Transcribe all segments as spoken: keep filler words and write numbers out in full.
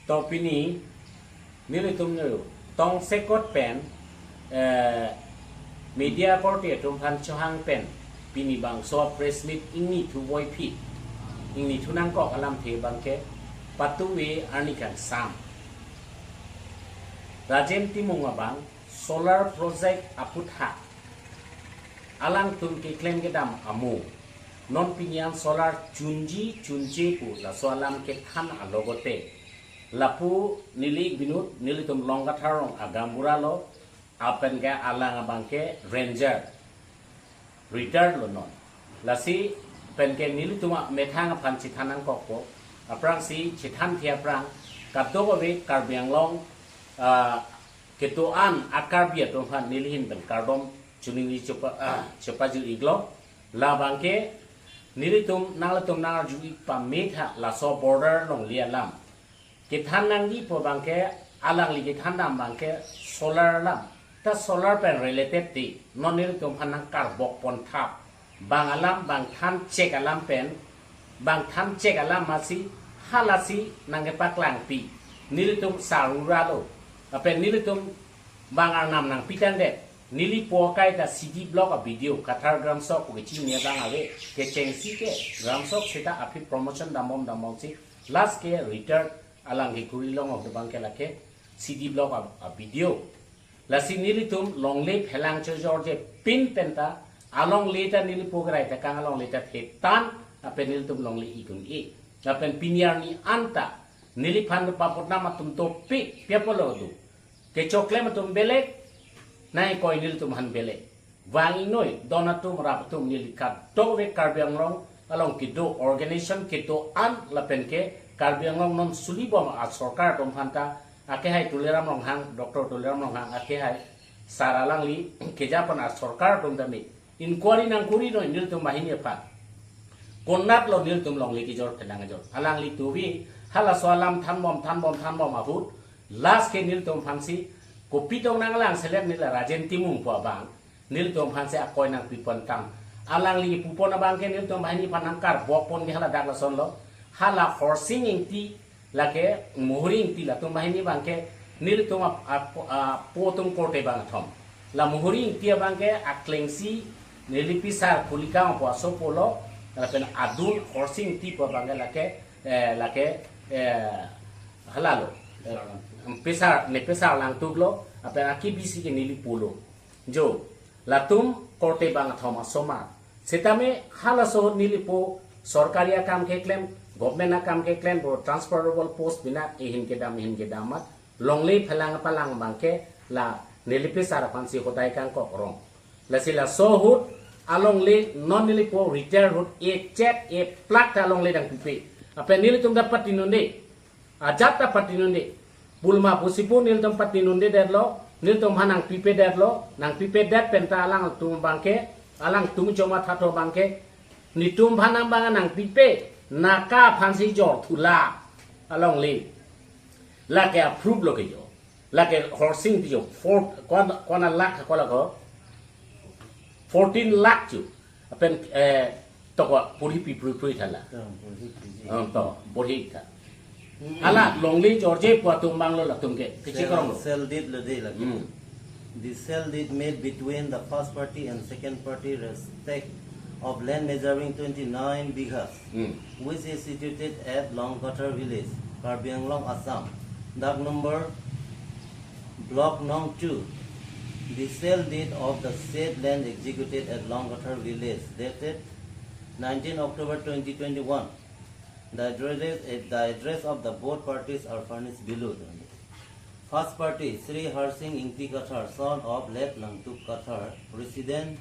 To pini nelitum nu tongsekot pen, eh, media korte atum aphan chohang pen pini bangso press meet ingni thu voiphit, ingni thu nangkok alamthe abangke patuve arni kangsam. Rajen Timung abang solar project aputhak alangtum keklem kedam amo, non pini an solar chunji chunje pu laso alam kethan alogote, lapu neli binut, nelitum Longkathar rong a gaonbura lo, lapen ke alang abangke ranger, retired lo non. Lasi pen ke nelitum amethang aphan chethan nangkokpo, aphrangsi chethan thi aphrang kadokave Karbi Anglong, ah, kedo-an a Karbi atum aphan neli ahin pen kardom chiningri chepa, ah, chepajir-iklo. Labangke nelitum nanglitum nangarju-ik pame tha, laso border longle alam kethan nangji pu abangke, alangli kethan dam abangke solar alam. Ta solar pen related ti non nelitum aphan nangkarbok pon thap. Bang alam, bang thanchek alam pen, bang thanchek alam masi halasi nangkepaklangpi. Nelitum sarura lo. Lapen nelitum bang arnam nangpitangdet. Neli po akai ta C D Block a B D O, Kathar Gramsok pu kechini abang ave, kechengsi ke Gramsok seta aphi promotion dambom dambomsi last ke retired alang ke kuri long ok abangke lake C D Block a, a B D O. Lasi nelitum longle phelang chojorje pin penta alongle ta neli po kerai ta kang alongle ta thetan, lapen nelitum longle ikun-e. Lapen pini arni anta neliphan papotnam atum topi piapolo do. Kechoklem atum belek, nai koi nelitum aphan belek. Vang ingnoi, don atum rap atum neli kadokave Karbi Anglong along kedo organization kedo-an lapen ke Karbi Anglong non sulibom a sorkar atum aphanta, akehai Tuliram Ronghang, Doctor Tuliram Ronghang akehai sar alangli kejapan a sorkar atum tame inquiry nangkuri noi nelitum banghini aphan. Konat lo nelitum longle kejor phelang kejor. Alangli tuvi halaso alam thanbom thanbom thanbom ahut last ke nelitum aphansi kopi tong nanglang selet neli Rajen Timung pu abang nelitum aphansi akoi nangpipon tang. Alangli pupon abangke nelitum banghini aphan nangkarbok pon ke hala dak lason lo. Hala Horsing Ingti, lake Muhuri Ingti, latum banghini abangke nelitum ap, ap, apo atum korte bangthom. La Muhuri Ingti abangke aklengsi neli pisar Kulikang apo asopo lo, lapen adun Horsing Ingti pu abangke lake, eh, lake, eh, halalo. Eh, pisar, ne pisar Langtuk lo, lapen aki bisi ke neli pulo. Jo, latum korte bangthom asomar. Setame halaso ahut neli po sorkari akam keklem, government akam keklem, po transferable post bina ehin kedam, ehin kedam amat longle phelang palang abangke la neli pisar aphansi hodai kangkok rong. Lasi laso ahut alongle non neli po retire ahut echet eplak ta alongle nangpipe. Lapen nelitum ta patinunde. Ajat ta patinunde. Pulma pusi pu nelitum patinundedetlo, nelitum aphan nangpipedetlo, nangpipedet penta alangtum abangke, alangtum choma thato abangke, netum aphan nang abang nangpipe, naka aphansi jor thula alongle. Lake a-proof lo ke jo. Lake Horsing Ingti jo, four, ko-an, ko-an lakh ko-an lakh ko. Fourteen lakh chu. Lapen, eh, toko porhi pi prui prui thala. Hmm, porhi pi ji. Hmm, to, porhi tha. Hmm. Hala longle jorje pu atum abang lo latum ke, kechek rong lo. Sale, sale deed lo de lagi. Hmm. The sale deed made between the first party and second party respect of land measuring twenty-nine bighas, Hmm. which is situated at Longkathar village, Karbi Anglong, Assam. Dak number Block Nong two, the sale deed of the said land executed at Longkathar village, dated nineteen October twenty twenty-one. The address, the address of the both parties are furnished below. First party, Sri Harsing Ingti Kathar, son of late Langtuk Kathar, resident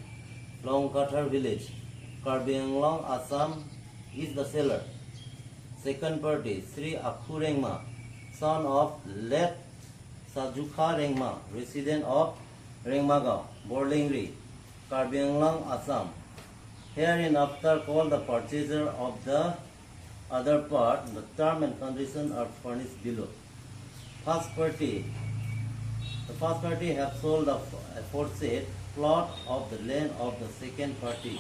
Longkathar village, Karbi Anglong, Assam, is the seller. Second party, Sri Akhu Rengma, son of late Sajukha Rengma, resident of Rengmagaon, Borlengri, Karbi Anglong, Assam. Hereinafter called the purchaser of the other part, the term and condition are furnished below. First party, the first party have sold the aforesaid plot of the land of the second party,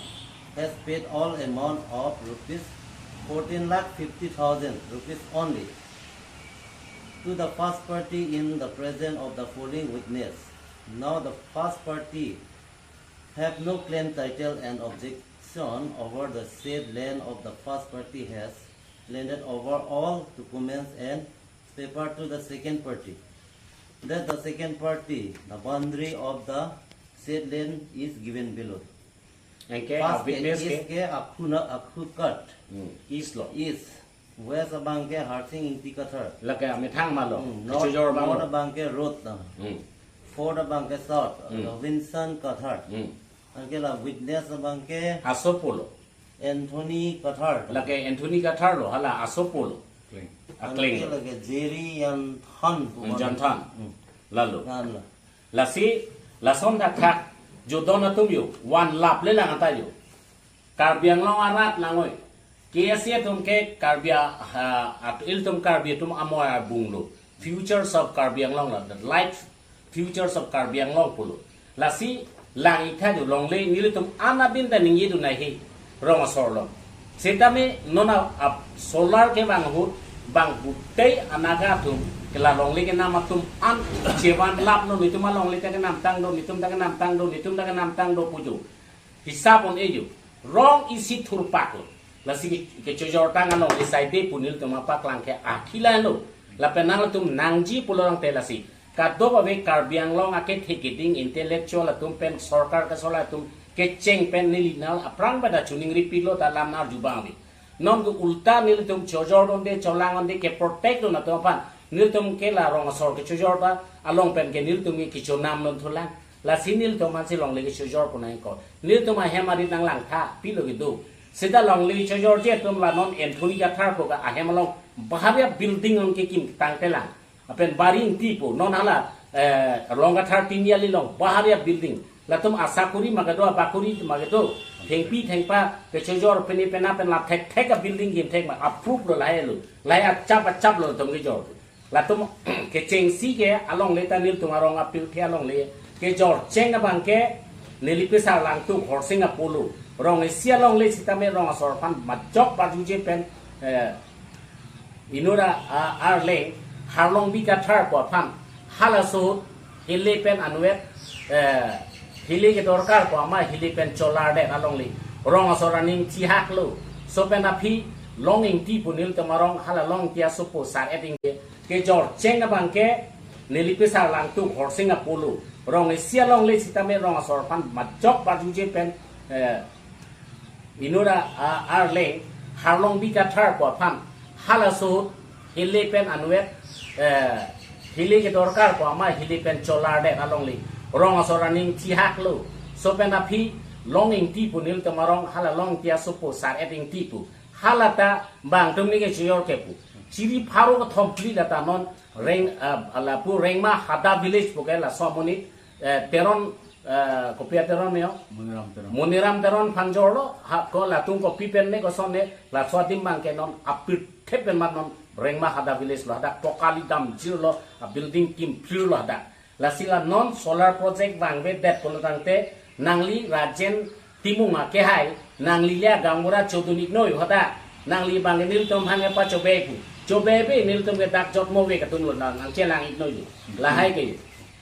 has paid all amount of rupees fourteen lakh fifty thousand rupees only. to the first party in the presence of the following witness. Now the first party have no claim, title and objection over the said land of the first party has landed over all documents and paper to the second party, that the second party, the boundary of the said land is given below. Anke first ke witness east ke ke Akhu na Akhu Cut. Hmm, east lo. East. West abang ke Harsing Ingti Kathar. Lake amethang malo. Hmm, north, Kachojor abang north lo. Abang ke road na. Hmm. Fourth abang ke south. Hmm. Robinson Kathar. Hmm. Anke la witness abang ke Asopo lo. Anthony Kathar. Lake Anthony Kathar lo, hala Asopo lo. Kling. Akleng. Anke lo. Lake Jerry Yan Than. Hmm, Yan Than. Hmm. Lalo. Yan lo. Lasi, lason thakthak, jodon atum yo, van lap le lang ata yo. Karbi Anglong arat langoi. K S A atum ke Karbi a-, ha, at ilitum Karbi atum amoi abung lo. Futures of Karbi Anglong la, the light futures of Karbi Anglong pulo. Lasi, lang-ik tha yo longle, nelitum an abin ta ningje dun nai he, rong asor lo. Setame non a, a solar kevang ahut, bang gutei anaga atum, ke la longle kenam atum an chevan lap lo, netum alongle ta kenamtang do, netum ta kenamtang do, netum ta kenamtang do pu yo. Hisap un-e yo. Rong isi thurpak lo. Lasi ke, kechojor tang alongle saide pu nelitum apaklang ke akhila lo. Lapen nangtum nangji pulo rong te lasi. Kadokave Karbi Anglong akethe keding intellectual atum pen sorkar kasola atum kecheng pen neli nang aphrang pada chuning ripilo ta lam nar jubang ave. Non ke ulta nelitum chojor donde, cholang donde, ke protect dun atum aphan. Nelitum ke la rong asor kechojor ta along pen ke nelitum ke kechonam lon thulang. Lasi nelitum aphan si longle kechojor pu nangkok. Nelitum ahem arit nang langtha, pilo kedo. Seta longle chojorji atum la non Anthony Kathar pu ke ahem along baharia building on kekim tangte lang. Lapen Bari Ingti pu, non hala, eh, Rongkathar Tiniali along, baharia building. Latum asakuri ma kedo, abakuri ma kedo. Thengpi thengpa, kechojor pene pena pen la thekthek a building kim thek ma, approve lo lahai lo. Lahai achap achap lo latum kejor. Latum kechengsi ke alongle ta nelitum arong apirthe alongle. Kejor cheng abang ke, neli pesar langtuk Horsing Apollo. Rong isi alongle sitame rong asor aphan majok parjuje pen, eh, inut a, a, arleng Harlongbi Kathar pu aphan halaso ahut hile pen anvet, eh, hile kedorkar pu ama hile pen cholar det alongle rong asor aning chihak lo. So pen aphi Long Ingti pu nelitum arong hala Long Ingti asopo sar et ingti kejor cheng abang ke neli pesar langtuk Horsing Apollo. Rong isi alongle sitame rong asor aphan majok parjuje pen, eh, inut a, a, arleng Harlongbi Kathar pu aphan halaso ahut hile pen anvet, eh, hile kedorkar pu ama hile pen cholar det alongle rong asor aning chihak lo. So pen aphi Long Ingti pu nelitum arong hala Long Ingti asopo sar et ingti pu. Hala ta bang atum ni kechojor ke pu. Chiri pharo kethom phli lata non Reng, eh, lapu Rengma Hada village pu ke laso amonit, eh, Teron, eh, kopi a Teron me yo? Moniram Teron. Moniram Teron aphan jorlo, ha, ko latum kopi pen ne koson ne, laso adim bang ke non apirthe pen mat non Rengma Hada village lo, hadak pokali damjir lo, a building kimphlir lo hadak. Lasi la non solar project vangvedet pulo tangte, nangli Rajen Timung akehai, nangli le gaonbura chodun-ik noi hadak, nangli bang nelitum aphan ke pachobei pu. Chobei ave nelitum ke dak jotmo ave kadun lo nang, nangchelang-ik noi lo. Lahai ke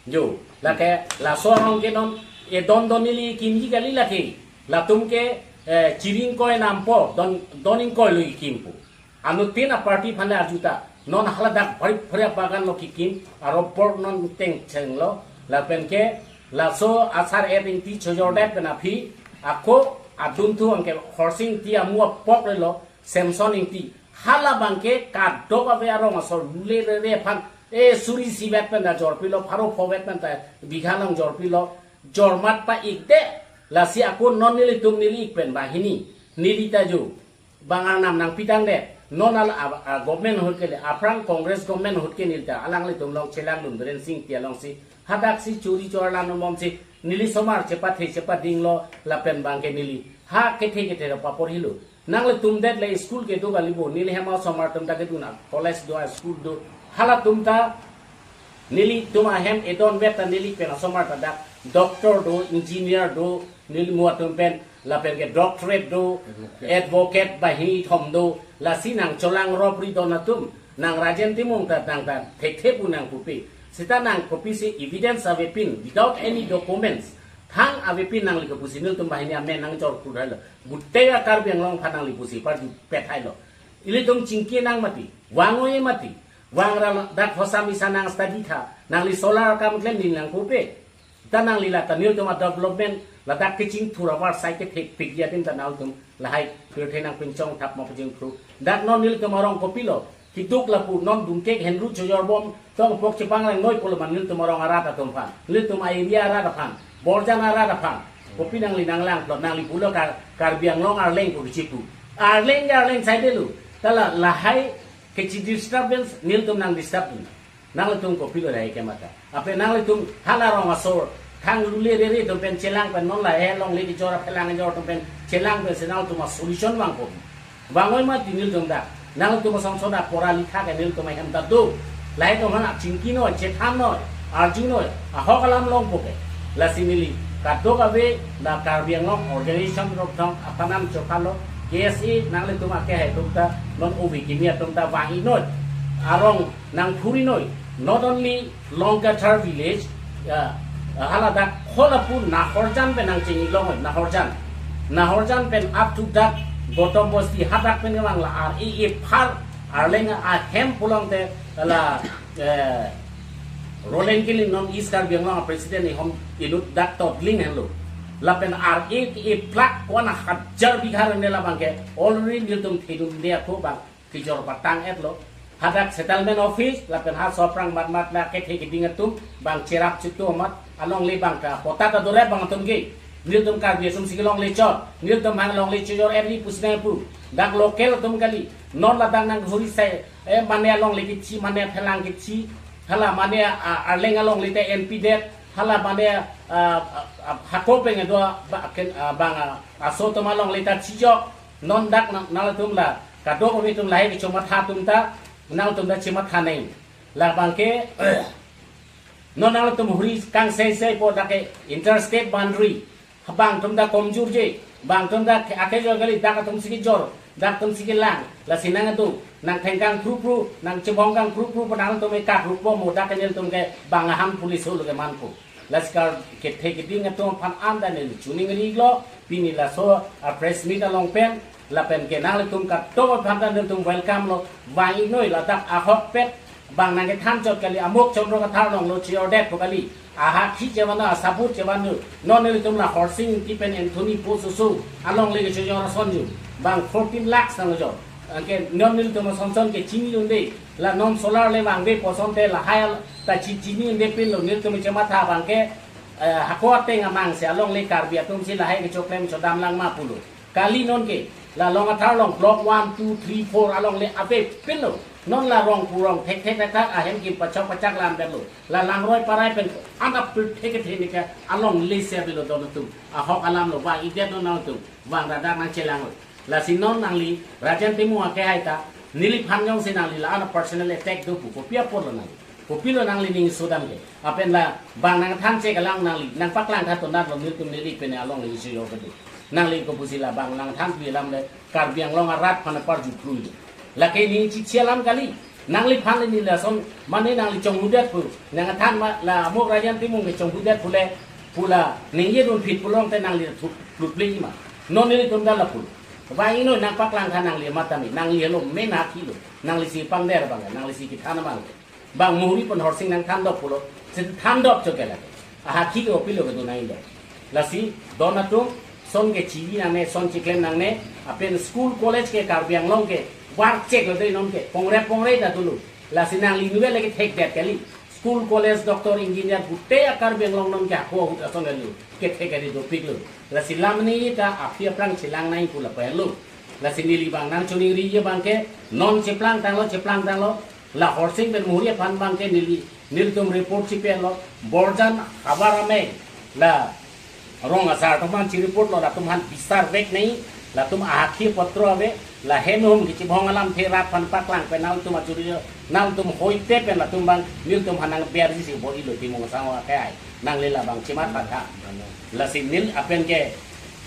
yo. Lake laso arong ke non, e don don neli kimji kali lake. Latum ke, eh, chiri ingkoi nampo, don, don ingkoi lo ikim pu. Anuttin a party aphan le arju ta. Non haladak bari bari bagan lo kikim, a rubber non tengcheng lo. Lapen ke, laso asar et ingti chojor det pen aphi, ako adun thu anke Horsing Ingti amu apok le lo, Samson Ingti. Hala bang ke kadokave arong asor lule rere aphan, e suri isi vet pen ta jorpilo, pharo pho vet pen ta bigha along jorpilo, jormat pa-ik det, lasi ako non nelitum neli-ik pen banghini, neli ta jo, bang arnam nangpi tang det, non al a, a government ahut ke le, aphrang Congress government ahut ke neli ta, alanglitum along chelang dun Biren Sing Ingti alongsi, hadak si chori chor lan bomsi, neli somar chepathe chepading lo, lapen bang ke neli, ha kethe kethe lo papor hilo. Nanglitum det le school kedo kali bo, neli hem asomar atum ta kedun a, college do a, school do. Halatum ta, nelitum ahem edon vet ta neli pen asomar ta dak doctor do, engineer do, neli mu atum pen, lapen ke doctorate do, advocate, advocate banghini thom do, lasi nangcholang ropri don atum. Nang Rajen Timung ta nang ta thekthe pu nang pupe. Seta nang kopisi evidence avepin without any documents. Thang avepin nangli kopusi nelitum banghini amen nangjor kudhailo. Gutei a-Karbi Anglong aphan nangli pusi parju pethailo. Ilitum chingki nang mati. Vang-oi mati. Vangra dak hosam isa nang study tha. Nangli solar akam klem ni nang pupe. Ta nangli la ta nelitum a-development ladak kechingthur avarsai kethekpik adim ta nangtum lahai pirthe nang pinchong thap ma pajingthur. Dak non nelitum arong kopilo. Kiduk lapu non dungkek henru chojorbom tong pok chepanglang noi pulo ma nelitum arong arat atum aphan. Nelitum a-area arat aphan. Borjan arat aphan. Kopi nangli nanglang plot nangli pulo Kar-, Karbi Anglong Arleng pu kechipu. Arleng ke Arleng saidelo. Ta la lahai kechi disturbance nelitum nang disturb dun. Nanglitum kopilo lahai ke mata. Ape nanglitum hala rong asor. Thang lule rere atum pen chelang pen non lahai longle kejor aphelang kejor atum pen chelang pensi nangtum a-solution vangpo. Vang-oi mati nelitum dak. Nangtum asong soda pora likha ke nelitum ahem ta do. Lahai atum aphan chingki noi, chethan noi, arju noi, ahok alam longpo ke. Lasi neli kadokave la Karbi Anglong organization rok thong apanam chophalo, K S A nanglitum ake hai atum ta non obi kimi atum ta vang-i noi. Arong nang phuri noi. Not only Longkathar village, ya, hala dak khola pu Nahorjan pen nang chingki long, Nahorjan. Nahorjan pen up to dak Gautam Bosti hadak pen kemang la ar e e phar Arleng ahem pulang te la, eh, Roland Killing non East Karbi Anglong president ni hom inut dak totling henlo. Lapen ar e e plak kwana hajar bigha ne labang ke already nelitum thedun dia ko bang kejor patang etlo. Hadak settlement office, lapen ha soprang matmat na kethe keding atum, bang cherap chitu amat, alongle bang ta, pota ta dore bang atum ke. Nelitum Karbi atum si longle chot, nelitum hang longle chojor eri pusne pu. Dak local atum kali, non ladak nang huri sai, eh, mane alongle kechi, mane phelang kechi, hala mane, ah, Arleng alongle te N P det, hala mane, ah, ah, ah, hako peng do, ba, ken, ah, bang, ah, aso atum alongle ta chijok, non dak nang, nangtum la, kadokave atum lahai kechomatha atum ta, nangtum ta chematha neng. Labang ke, non nangtum huri kangseisei po dak ke interstate boundary. Bang atum ta komjur je, bang atum ta ke ake jor kali dak atum si kejor, dak atum si kelang, lasi nang atum, nang thengkang prupru, nang chebongkang prupru, po nangtum e kat rupo mo dak ke nelitum ke bang aham police holo ke manpo. Laskar kethe keding atum aphan an ta neli choningri lo, pini laso a-press meet along pen, lapen ke nanglitum kadokave aphan ta nelitum welcome lo, vang-i noi ladak ahokpet, bang nang kethan chot kali amuk chomro kathar nong lo chior det po kali, ahakhi chevan asabut chevan nu, non nelitum la Horsing Ingti pen Anthony po susu, alongle kechojor asonju, bang fourteen lakhs nang jor, anke non nelitum asonson ke chini unde, la non solar le vangve pu asonte lahai ta chi chini unde pinlo nelitum chematha bang ke, eh, hako ateng amang si alongle Karbi atum si lahai kechoklem chodam lang ma pulo. Kali non ke, la Longkathar along block one, two, three, four alongle ave pinlo. Non la rong purong thek thek thek thek ahem kim pachok pachak lam berlo. La Langroi Parai pen anap pil thek thek ne ke alongle si avelo don atum. Ahok alam lo vang-i det non nangtum. Vang dadak nang chelang lo. Lasi non nangli Rajen Timung ake hai ta, neliphan jongsi nangli la-an personal attack do pu, kopi apor lo nangli. Kopilo nangli ning sodam ke. Apen la bang nang than che kalang nangli, nang paklang tha tonat lo nelitum neli pen alongle isi yo kedo. Nangli kopusi la bang nang than pi alam le Karbi Anglong arat aphan parju krui. Lake ning chichi alam kali. Nangliphan le neli lason mane nangli chonghudet pu. Nang than ma la amuk Rajen Timung ke chonghudet pu le pu la ningje dunphit pulong te nangli thu plut le ma. Non nelitum dal la pu. Vang-i noi nang paklang tha nangli matami, nangli lo main hakhi lo, nangli si pangder bang, nangli si kethan abang. Bang muhuri pen Horsing nang thandok pulo, si thandok chot ke lake. Ahakhi ke opilo kedo nang indo. Lasi don atum, son ke chivi nangne, son chiklem nangne, apen school college ke Karbi Anglong ke, war chek lo dei non ke, pongre pongre ta dulu. Lasi nangli nuwe lagi thek det kali. School college, doctor, engineer, gutei a-Karbi Anglong non ke ako ahut ason kali. Kethek kali dopik lo. Lasi lam ni ta aphi aphrang chelang nai pu la pelo. Lasi neli bang nang choningri ye bang ke non cheplang tanglo, cheplang tanglo. La Horsing pen muhuri aphan bang ke neli, nelitum report chipelo. Borjan havar amei la rong asar atum aphan chi report lo, latum aphan bisar vek nai, latum ahakhi potro ave, la hem hum kichi bhong alam the rat aphan paklang pen nangtum achuri, nangtum hoite pen latum bang, nelitum aphan nang berji si bor-ilo Timung asang wa kai, nangli la bang chimat patha. Lasi neli apen ke,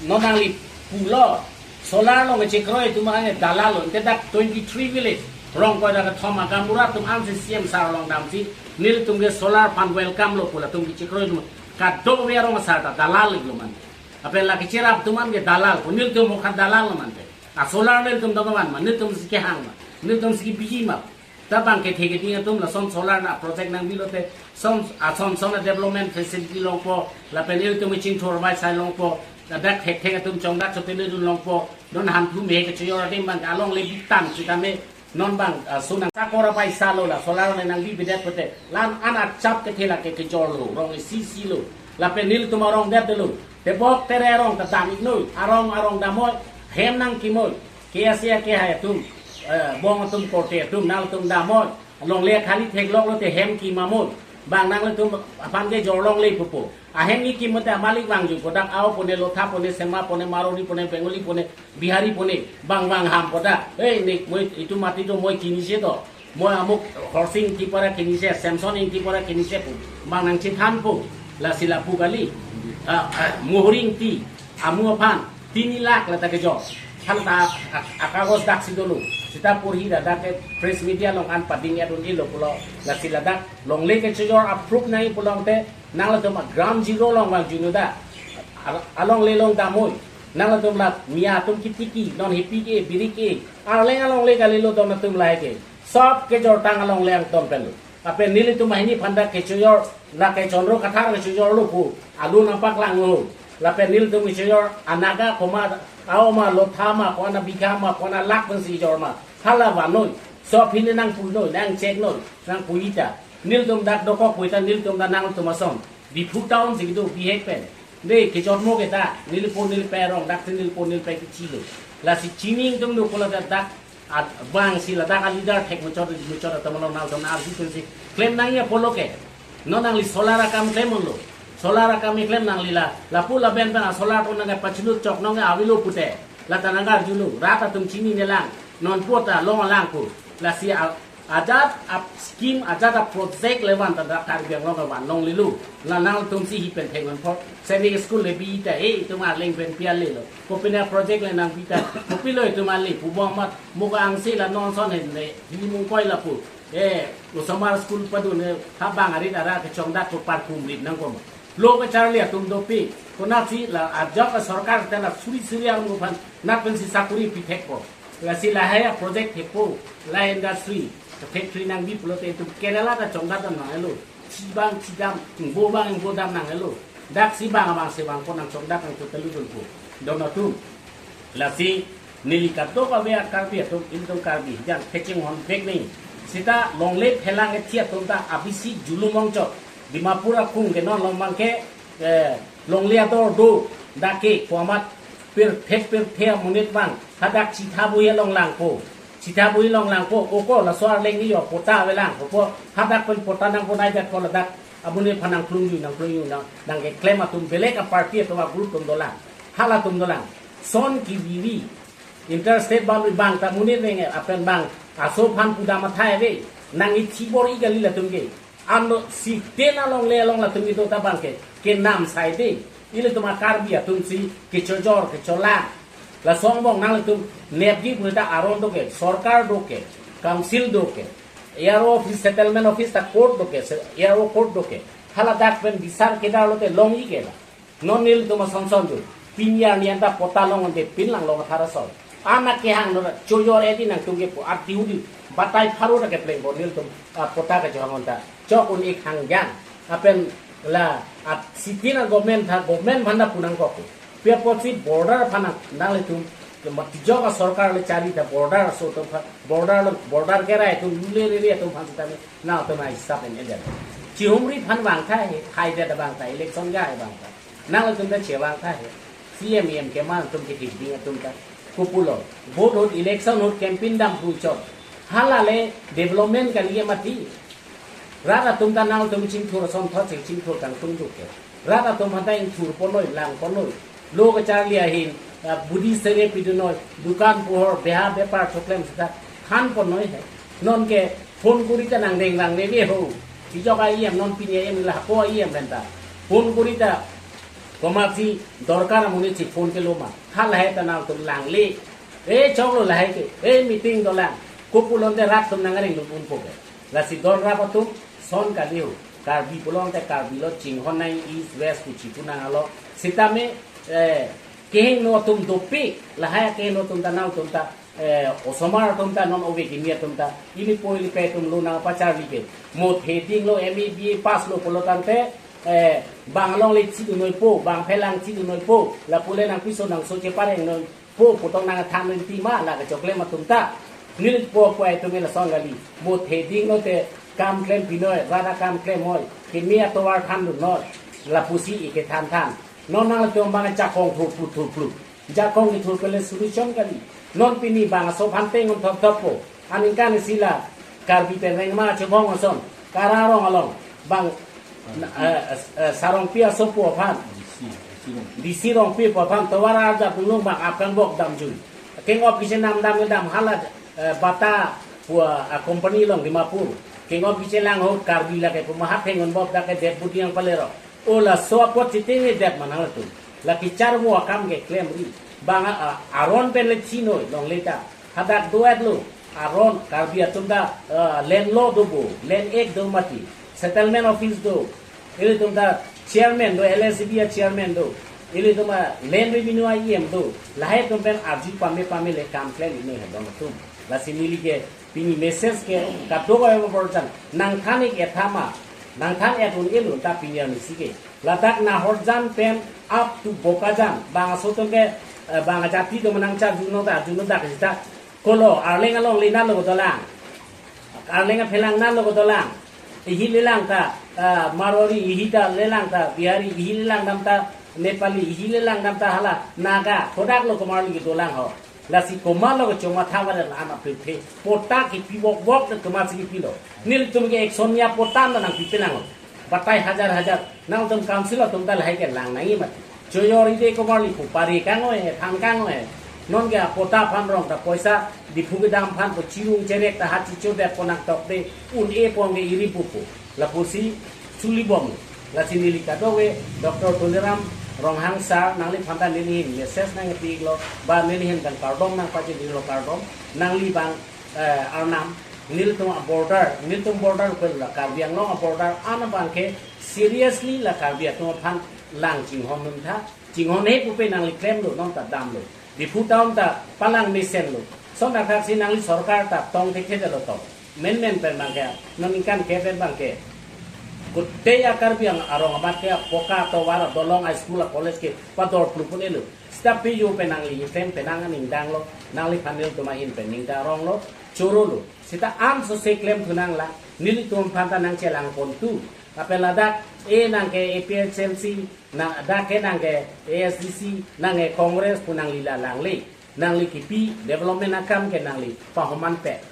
non nangli pulo, solar along chekroi atum ang dalal lo, ante dak twenty-three village, Rongkoi ra kethom agamurat atum ansi C M sir along damsi, nelitum ke solar aphan welcome lo pu latum kechekroi atum. Kadokave arong asar ta dalal iklo mante. Lapen la kecherap atum an ke dalal pu, nelitum hokhat dalal lo mante. A solar nelitum dong van ma, nelitum si kehang ma, nelitum si biji ma. Ta bang kethe keding atum lason solar na project nangbi lote, son ason son development facility longpo, lapen ilitum chingthur bai sai longpo, ladak thekthek atum chongdak chotele dun longpo, non hanthu me kechojor adim bang alongle bitang sitame, non bang, ah, sunang sakora paisa lo la solar le nangbi bidet pote, lan an achap kethe lake kejor lo, rong isi isi lo, lapen nelitum arong det lo, tebok tere arong ta dam iknoi, arong arong damoi, hem nangkimoi, K S A kehai atum, eh, bong atum korte atum, nangtum damoi, longle khali theklok lote hem kimamoi, bang nanglitum aphan kejor longle pupo. Ahem ni kimote amalik vangju kodak ao pone, lotha pone, sema pone, marwari pone, Bengali pone, Bihari pone, bang bang ham kodak. Hei, nik moi itum mati to moi kinise to. Moi amuk Horsing Ingti para kinise, Samson Ingti para kinise pu. Bang nangchethanpo. Lasi lapu kali. Ah, ah, Muhuri Ingti, amu aphan, tini lakh lata kejor. Than ta ak-, akagos daksi dolo. Sita porhi ladak ke press media along an pading adun ilo pulo. Lasi ladak longle kechojor approve nangji pulote, nanglatum a ground zero along vangjuno da. Al-, alongle along damoi. Nanglatum la mia atum kitiki, non hipi ke, biri ke. Arleng alongle kalilo don atum lahai ke. Sob kejortang alongle angton pen lo. Lapen nelitum ahini aphan ta kechojor, la ke Chandra Kathar kechojor lo pu, alu nangpaklang lo. Lapen nelitum kechojor, anaga koma, ao ma, lotha ma, kona bikha ma, kona lakh pensi kejor ma. Hala vannoi, sob hini nangpuinoi, nangcheknoi, nangpui ta. Nelitum dak dokok pui ta, nelitum ta nangtum ason. Diphu town si kedo, bihek pen. De, kejormo ke ta, nelipo nelipe arong, dak si nelipo nelipe kechilo. Lasi chini atum do kola dak, dak, at, bang si ladak a leader thek muchot, muchot atum along nangtum arju pensi klem nangji apotlo ke. Non nangli solar akam klem unlo. Solar akam klem nangli la, lapu laben pen a solar pu nangke pachilut chok nangke avelo pute. Lata nangkarjulo, rat atum chinine lang, non puta long lang pu. Lasi a, ajat a scheme, ajat a project le van ta dak Karbi Anglong ke van longlelo. La nangtum si hi pen thek non pho. Sainik school le bi ta, eh, itum arleng pen pi ale lo. Kopine project le nangbi ta, kopilo itum ale, pu bom mat, mo ka angse la non son hen le, hi mungkoi lapu. Eh, osomar school padun, eh, ha bang arit ara kechongdak ko parkum rit nangkoma. Lo kacharli atum dopik, konatsi la ajok a sorkar ta la suri suri ang uphan, nat pensi sakuri pithekpo. Lasi lahai a project thekpo, la industry, factory nangbi pulote itum Kerala ta chongdak dam nanglo. Chibang chidam, ingbo bang ingbo dam nanglo. Dak si bang abang si bang ko nangchongdak nangtutelu dunpo. Don atum. Lasi neli kadokave a Karbi atum, ilitum Karbi, jan kachinghon vek nangji. Sita longle phelang ethi atum ta abisi julum ongchot. Dimapur akung ke non long bang ke, eh, longle ador do, dak ke komat pirthe pirthe amonit bang, hadak chitha bui along langpo. Chitha bui along langpo, oko laso arleng ni yo pota ave langpo, hadak pen pota nangponai dak ko ladak amonit aphan nangklungju, nangklungju, nang, nangkeklem atum belek a party atum a group atum dolang. Halatum dolang. Son kivivi. Interstate boundary bang ta monit renge apen bang aso aphan pudam athai ave. Nang ithi bor-i kali latum ke. Ano siten alongle along latum kedo ta bang ke. Kenam sai de. Ilitum a Karbi atum si kechojor, kecholang. Laso angbong nanglitum nepji pu ta aron do ke, sorkar do ke, council do ke. A R O office, settlement office ta court do ke, se-, A R O court do ke. Haladak pen bisar kedar lote longji ke la. Non nelitum asonson tu. Pini arni anta pota long ante pin lang long athara sol. Anak kehang nora chojor edi nangtum kepu arti hudi. Batai pharo ta keplengpo nelitum, ah, pota kachehang anta. Chok un-ik hangjang. Apen la, ah, siti na government tha, government aphan ta pu nangkok. Pi apotsi border aphan nanglitum, kema tijok a sorkar le chari ta border aso atum aphan, border lo, border kerai atum lule rere atum aphan sitame nangtum ai hisap en eder. Chihumri aphan vangtha he, hai da vangtha, election ga hai vangtha. Nangtum ta chevangtha he. C M E M keman atum kethik ding atum ta. Kopulo. Vote ahut, election ahut campaign dam pu chot. Hala le development kali mati. Rat atum ta nangtum chingthur asonthot si chingthur kangtung duk ke. Rat atum aphan ta ingthur ponoi, lang ponoi. Lo kacharli ahin, ah, budi sere pidunoi, dukan pohor, beha bepar choklem sita than ponoi he. Non ke phone kori ta nangdeng lang neve ho. Tijok a E M non pini a E M la ko a E M pen ta. Phone kori ta komatsi dorkar amonit si phone kelo ma. Halahai ta nangtum langle. Eh, choklo lahai ke. Eh, meeting dolang. Ko pulote rat atum nang ring lum unpo ke. Lasi don rap atum son kali ho. Karbi pulote Karbi lo, chinghon nang East West pu chipu nang alo. Sitame, eh, kehingno atum dopik, lahai kehingno atum ta nangtum ta, eh, osomar atum ta, non ove kimi atum ta, ili po ili pe atum lo nangpacharli ke. Mo theding lo, M A B A pass lo pulo tangte, eh, bang alongle chidun noipo, bang phelang chidun noipo, lapu le nangpiso nangso chepareng noipo pu tong nangthan rinti ma la kechoklem atum ta. Nelipo pu atum lason kali. Mo theding lote kam klem pinoi, rara kam klem hoi, kimi atovar thandun noi, lapusi ike thanthan. Non nangtum bang jakong thurplu thurplu. Jakong kethur pele solution kali. Non pini bang aso phante ngon thop thop po. Aningkan isi la Karbi pen rengma chebong ason. Kararong along. Bang, eh, eh, eh, Sarongpi asopo aphan. D C Rongpi aphan. Tovar arja punlong bang apkang bok damjui. Kengop kisi nam dam dam hala, eh, bata pu, ah, company along Dimapur. Kengop kisi lang ho Karbi lake puma hap hengon bok dake deputy yang palero. O laso apot chitini det manang latum. Lake charvo akam ke klemri. Bang a, a, aron pen le chinoi longle ta. Hadak do-et lo. Aron Karbi atum ta, ah, land law do bo, land act do mati. Settlement office do. Ilitum ta chairman do, L S B a chairman do. Ilitum a land revenue a E M do. Lahai atum pen arju pame pame le kam klem inoi hedon atum. Lasi neli ke pini message ke kadokave aborjan nangthan ik ethama, nangthan et un-e lo ta pini arnisi ke. Ladak Nahorjan pen up to Bokajan, bang aso atum ke, eh, bang ajati atum nangcharjuno ta, juno dak jita. Kolo, Arleng alongle nalo dolang. Arleng aphelang nalo dolang. Ihi lelang ta, eh, Marwari, ihi ta lelang ta Bihari, ihi lelang dam ta Nepali, ihi lelang dam ta hala Naga, kodak lo komarli kedolang ho. Lasi komarlo kechoma thavar la an apirthe. Pota kipi bok bok de komarsi kipilo. Nelitum ke ek sonia pota na nangpipelang. Batai hajar hajar. Nangtum council atum ta lahai ke lang nangji mati. Choyori de komarli pu pari kangoi, thang kangoi. Non ke apota aphan rong ta poisa Diphu kedam aphan po chirung cherek ta hachi chodet po nangtok de. Un-e pon ke iri pupu. Lapusi chuli bom. Lasi neli kadokave Doctor Tuliram Ronghang sir nangliphan ta neli hin message nangpi iklo, ba neli hin pen kardom nangpachini lo kardom, nangli bang, eh, arnam, nelitum a border, nelitum border pen la Karbi Anglong a border an abang ke seriously la Karbi atum aphan lang chinghon nun tha, chinghon he pupe nangli klemlo, non ta damlo. Diphu town ta palang mesenlo. Son akhak si nangli sorkar ta tong thekthedetlo to. Menmen pen bang ke, non ningkan ke pen bang ke. Kute a Karbi Ang-, arong amat ke poka tovar, dolong, a school, a college ke pador plupun elo. Sita pe yo pen nangli item pen nang aning danglo, nangliphan nelitum ahin pen ning ta ronglo, chorolo. Sita an so se klem thu nanglang, nelitum aphan ta nangchelang pon tu. Lapen ladak, e nang ke A P H L C, nang dak ke nang ke A S D C, nang ke Congress pu nangli la langle. Nangli kipi development akam ke nangli pahoman pe.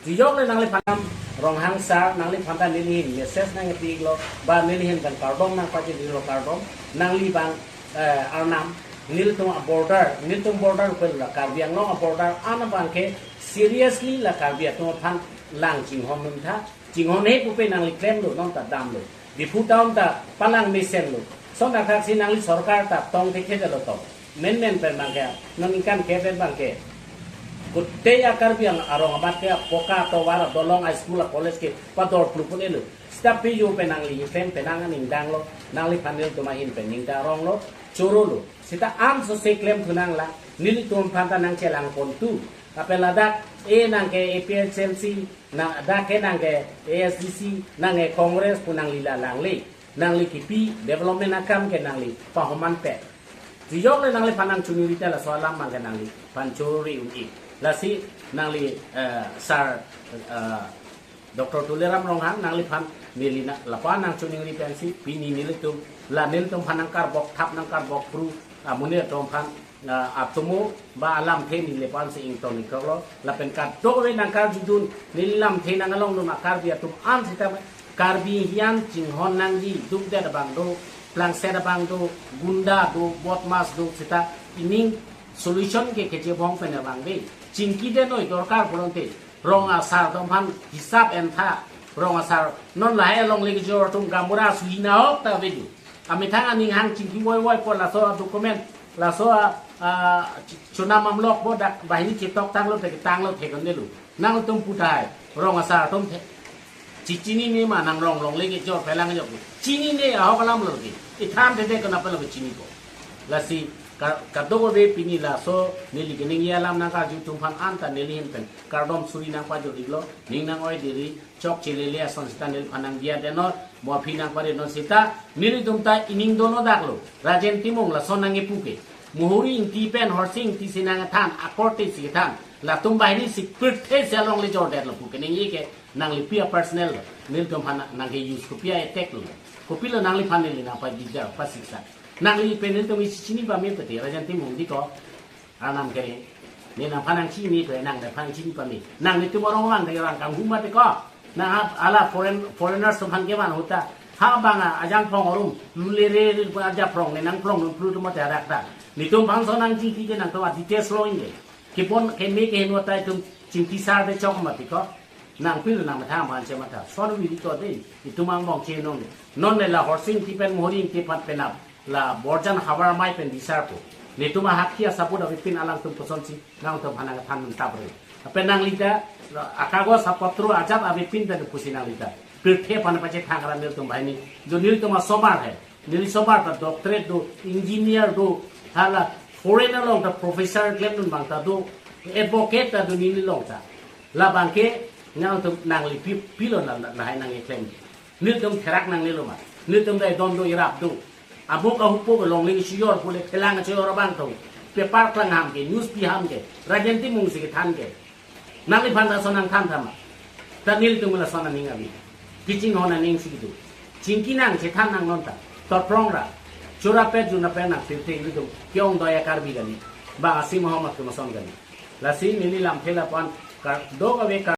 Jijok le nangliphan Ronghang sir, nangliphan ta neli hin message nangpi iklo, ba neli hin pen kardom nangpachini lo kardom, nangli bang, eh, arnam, nelitum a border, nelitum border pen la Karbi Anglong a border an abang ke seriously la Karbi atum aphan lang chinghon nun tha, chinghon he pupe nangli klemlo, non ta damlo. Diphu town ta palang mesenlo. Son akhak si nangli sorkar ta tong thekthedetlo to. Menmen pen bang ke, non ningkan ke pen bang ke. Kute a Karbi Ang-, arong amat ke poka tovar, dolong, a school, a college ke pador plupun elo. Sita pe yo pen nangli item pen nang aning danglo, nangliphan nelitum ahin pen ning ta ronglo, chorolo. Sita an so se klem thu nanglang, nelitum aphan ta nangchelang pon tu. Lapen ladak, e nang ke A P H L C, nang dak ke nang ke A S D C, nang ke Congress pu nangli la langle. Nangli kipi development akam ke nangli pahoman pe. Jijok le nangliphan nangchoningri te laso alam bang ke nangliphan chorori un-e. Lasi nangli, eh, sir, eh, Doctor Tuliram Ronghang nangliphan neli na lapu nangchoningri pensi pini nelitum la nelitum aphan nangkarbok thap nangkarbok pru amonit atum aphan, ah, atomo ba alamthe neli lapu-an si ington ingkroklo, lapen kadokave nangkarjudun neli lamthe nang along dun a Karbi atum an sita Karbi hian chinghon nangji, dukdet abang do, plangset abang do, gunda do, bodmas do, sita ining solution ke kechebong pen abang de. Chingki de noi dorkar pulote. Rong asar atum aphan hisap entha. Rong asar non lahai alongle kejor atum gaonbura suhina ok ta vedu. Amethang aning hang chingki voi voi po laso document, laso Ah, chonam amlok bo dak banghini chetok tanglo, tanglo thekon delu. Nangtum pu tahai, rong asar atum the. Chechinine ma nang rong longle kejor pelang jo. Chinine ahok alam lo ke. Ithan thede kona palo chinipo. Lasi ka-, kadokave pini laso neli keningje alam nangkarju atum aphan anta neli ahin pen kardom suri nangpajor-iklo, ning nang-oi diri, chokche lele ason seta neliphan nangdiya denor, mo aphi nangpare non seta, nelitum ta ining dono daklo. Rajen Timung lason nangkepu ke. Muhuri Ingti pen Horsing Ingti si nangkethan, akorte si kethan. Latum banghini si pirthe si alongle jordetlo pu keningje ke nanglipi a-personal lo. Nelitum aphan nangke-use kopi a-attack lo. Kopilo nangliphan neli nangpajija, pasiksa. Nangli pen nelitum isi chini pame pete, Rajen Timung diko. Arnam kere. Ne nangphan nangchini pe, nang nephan chini pame. Nanglitum arong vang de rang kanghu mate ko. Nang ha ala foreign, foreigners atum aphan kevan ahut ta. Ha bang a, ajang phong arum, lule re re aja phong ne nang phong nun pru tum mate adak ta. Netum bangso nangchingki ke nangtum a-details lo inge. Kepon keme keheno ta itum chingki sar de chok mati ko. Nangpilo nangmethang aphan chematha. Son vidi to de. Itum angbong chenong de. Non le la Horsing Ingti pen Muhuri Ingti aphan penap la Borjan havar amei pen disarpo. Netum ahakhi asaput avepin alangtum kosonsi nangtum aphan nangthan nangtap re. Lapen nangli ta akagos apotro ajat avepin pen pusi nangli ta pirthe aphan pachethang ra nelitum banghini. Jo nelitum asomar hai. Neli somar ta doctorate do, engineer do, hala foreign along ta professor klemdun abang ta do, advocate ta do neli along ta. Labang ke nangtum nangli pi-, pilo na, na, lahai nangkeklem. Nelitum therak nangnelo ma. Nelitum dai don do irap do. Amuk ahupo ke longle si jor pule phelang si jor abang tong. Paper klang ham ke, news pi ham ke, Rajen Timung si kethan ke. Nangliphan ta lason nangthan tha ma. Ta nelitum lason aning abi. Kachinghon aning si kedo. Chingki nang chethan nang non ta. Torprong ra. Chura pet juna pet nang pirthe nelitum. Ke-ong do-an a-Karbi kali. Bang asi Muhammad kemason kali. Lasi neli lamthe lapu-an kardokave kar-